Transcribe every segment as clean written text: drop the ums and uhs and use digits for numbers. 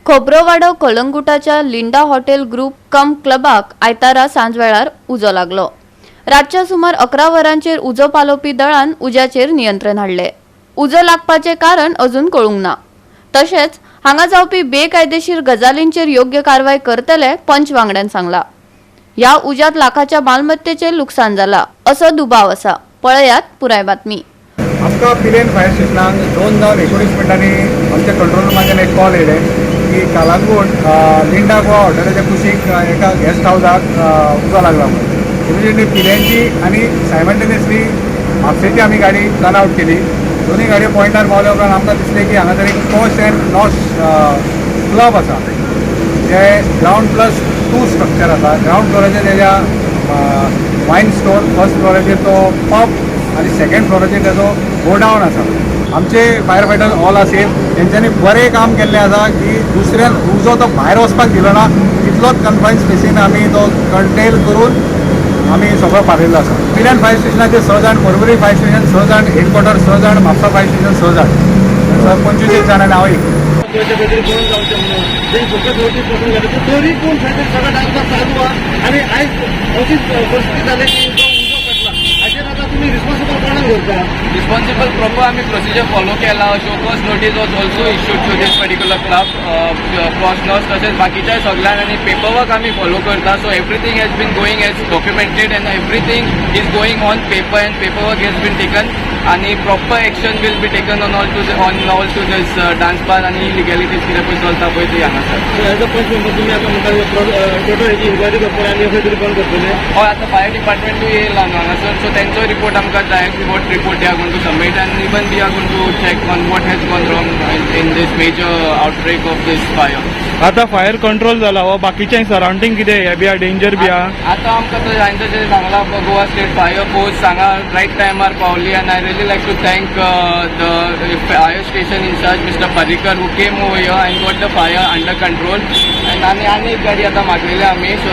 खोब्रोवाडो कलंगुटाच्या Linda hotel group कम क्लबाक आयतारा सांजवेळार उजो लागलो. रातच्या सुमार 11 वरांचेर उजो पालोवपी दळान उज्याचेर नियंत्रण हाडलें. उजो लागपाचें कारण अजून कळूंक ना. तशेंच हांगा जावपी बेकायदेशीर गजालींचेर योग्य कारवाय करतले, पंच वांगड्यान सांगला. ह्या उज्यात लाखाच्या मालमत्तेचें लुकसाण जाला असो दुबाव आसा. पळयात पुराय बातमी. आमकां पिलेन फायर स्टेशनाक 2 जावन 19 मिनटांनी आमच्या कंट्रोल रुमाच्यान एक कॉल येयले की कालांगूट लिंडा गोवा हॉटेलाच्या कुशीक एका गेस्ट हावजाक उजो लागला म्हणून. इमिजिएटली पिलेनची आनी सायमल्टेनियसली म्हापशेची आमी गाडी रन आवट केली. दोनूय गाडयो पॉयंटार पावल्या उपरांत आमकां दिसलें की हांगा तर एक पॉश अँड नॉश क्लब आसा, जे ग्रावंड प्लस 2 स्ट्रक्चर आसा. ग्रावंड फ्लोराचेर तेज्या वायन स्टोर, फर्स्ट फ्लोराचेर तो पब आनी सेकंड फ्लोराचेर तेजो गोडावन आसा. आमचे fire fighters all are safe. तेंच्यांनी बरें काम केल्लें आसा की दुसऱ्यान उजो तो भायर वचपाक दिलो ना. तितलोच कन्फायन स्पेसीन आमी तो कंटेल करून आमी सगळो पारयल्लो आसा. पिल्यान फायर स्टेशनाचे स जाण, पर्वरी फायर स्टेशन स जाण, हेडक्वॉर्टर स जाण, म्हापसा फायर स्टेशन स जाण, 25 एक जाण आनी हांव एक. पयशे खंय तरी बंद जावचें म्हणून तें फकत नोटीस पासून घातली, तरी पूण खंय तरी सगळें डान्स चालू आहा आनी आयज अशीच परिस्थिती जाली की जो उजो पेटला, हाचेर आतां तुमी रिस्पॉन्सिबल कोणाक धरता? रिस्पॉन्सिबल प्रॉपर आमी प्रोसिजर फॉलो केला. Show cause notice was also issued to this particular club, posh नॉस, तशेंच बाकीच्या सगळ्यांक आनी पेपर वर्क आमी फॉलो करता. So everything has been going as documented and everything is going on paper and paper work has been taken आनी proper action will be taken on all to this dance bar आनी इलिगॅलिटीज कितें पळय चलता पळय ती हांगासर. So as a पंच member तुमी आतां म्हणटा, टोटल हेची इन्क्वायरी करतले आनी खंय तरी बंद करतले? हय, आतां फायर डिपार्टमेंटूय येयला न्हू हांगासर, सो तेंचोय रिपोर्ट आमकां जाय, what report they are going to submit, and even we are going to check on what has gone wrong in this major outbreak of this fire. आता फायर कंट्रोल जाला हो, बाकीचे सरावंडिंग कितें हे बी आहा, डेंजर बी आहा? आतां आमकां तर हांवें जशें सांगलां, गोवा स्टेट फायर फोर्स हांगा रायट टायमार पावली and I really like to thank the fire station in-charge, Mr. Parrikar, who came over here and got the fire under control. And आनी आनी एक गाडी आतां मागयल्या आमी, सो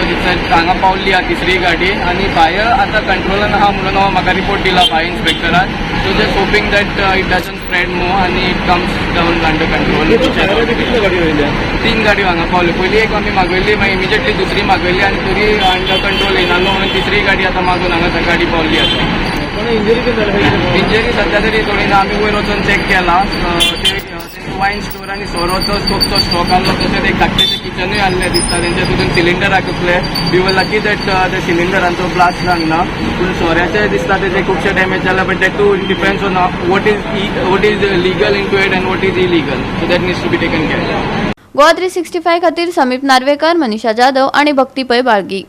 हांगा पावली आहा तिसरी गाडी आनी फायर आतां कंट्रोलान आहा म्हणून हो म्हाका रिपोर्ट दिला fire इन्स्पेक्टरान. So just hoping that it doesn't spread more आनी it comes down under control. Total फायराच्यो कितल्यो गाडयो येयल्या? तीन गाडयो हांगा पावल्यो. पयली एक आमी मागयल्ली, मागीर इमिजिएटली दुसरी मागयली आनी तरी अंडर कंट्रोल येयनासलो म्हणून तिसरी गाडी आतां मागून हांगा गाडी पावली आतां. कोणा इंजरी बी जाल्या? इंजरी सध्या तरी थोडी ना. आमी वयर वचून चॅक केला. ते वायन स्टोर आनी सोरोचो खुबसो स्टॉक आहलो. तशेंच एक धाकटेशें किचनूय आहलें दिसता. तेंच्या तितून सिलिंडराक कसले. We were lucky that त्या सिलिंडरांचो ब्लास्ट जावंक ना, पूण सोऱ्याचे दिसता तेजे खुबशे डॅमेज जाले, but that too depends on what is legal into it and what is illegal, so that needs to be taken care. Goa 365 खातीर समीप नार्वेकर, मनीषा जाधव आणि भक्ती पै, बाळगी.